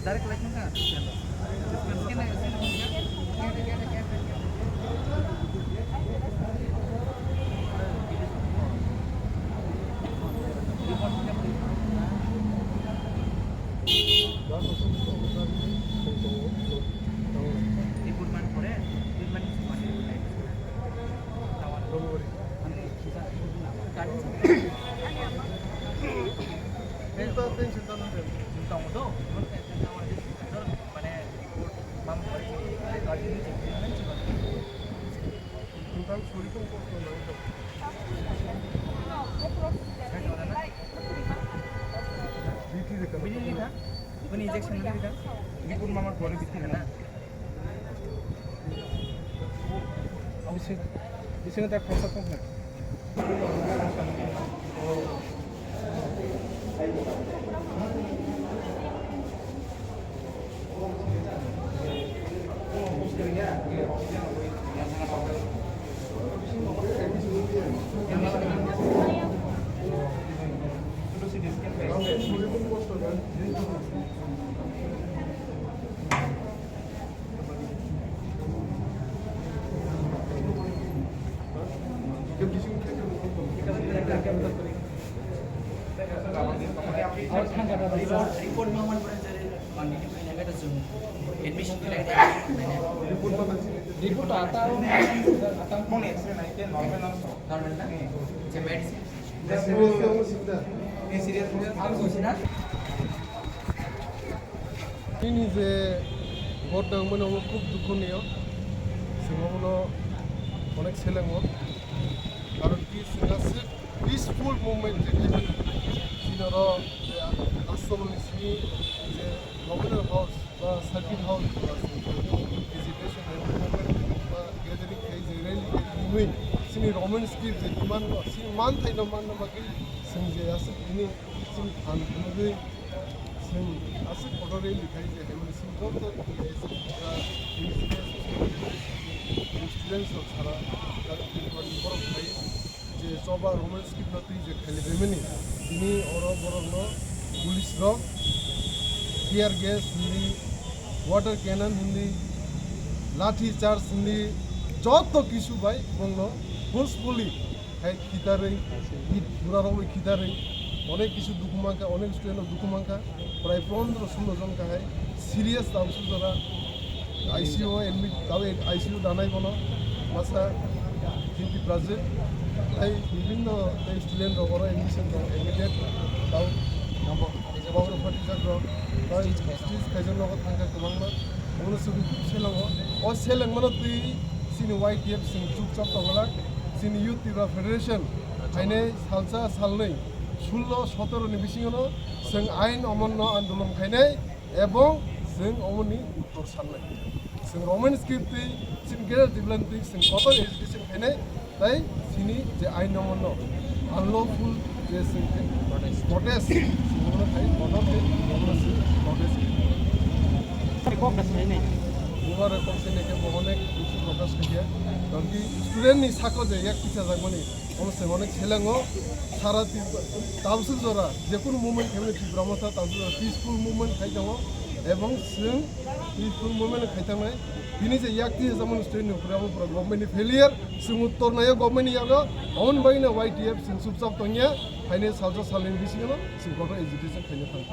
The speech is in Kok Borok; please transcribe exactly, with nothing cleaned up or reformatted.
Direct light nung kha? Report man pore, report man pore. Tongo do, mane, bini injection na. Bising, bising tak khorsa tong kha. Report ata, ata. Normal na? Nini je vote nangmani omo khub dukhu niyo, chwng omono onek selengo, karon ki chwng aswk peaceful movement je khaimani, chini oro je aswk ni simi je governor house ba circuit house ba chwng agitation hai movement ba gathering khai je rally khai tonwi chini Roman script je demand no chini manthaino manna bagwi chwng je aswk tini chini phan phunugwi Chwng aswk photo rally khai je, hai mani chwng joto students rok sara Tripura ni borok khai je choba Roman script no twi je khailai bai mani, tini oro borok no police rok tear gas hindi, water cannon hindi, lathi charge hindi, joto kisu bai bongno forcefully hai khitarwi, burarokbai khitarwi, onek kisu dukhu mankha, onek student rok dukhu mankha, prai pondro sulo jon kahai serious tabuk sujora I C U o admit, tabuk I C U danai bono, masa Jyoti Project, tai bibhinno tai student rok oro admission tong, immediate tabuk Bangro phatijak rok, tai stitch khaijak nogo thangkha kwbangma, obono chwng selango, o selengmano twi chini Y T F chwng chukchak tongwlak, chini Youth Tripura Federation, Phainai salsa salnwi sullo sotoro ni bisingo no chwng ain omonno andolon khainai ebong chwng omoni uttor salnai. Chwng Roman script twi chini greater Tipraland twi chwng kotor agitation khainai, tai chini je ain omonno unlawful je chwng protest, protest, chwng omono khai kotor khe omono chwng protest khainai. Buma rok kok sini khe bo onek khushi prokash khaikhe. Karon ki student ni sako je yak kicha jakmani, omo chwng onek selengo. Sara Tripura, Tamsil Jora, je kunu movement khaimani Tipra Motha, Tamsil Jora peaceful movement khai tongo. Ebong chwng peaceful movement khai tangnai. Bini je yak twi jamani student ni upre omo pura government ni failure, chwng uttor naio government ni yago, omo bagwi no Y T F chwng chupchap tongya, phainai salsa salni bisingo chwng kotor agitation khaina thang.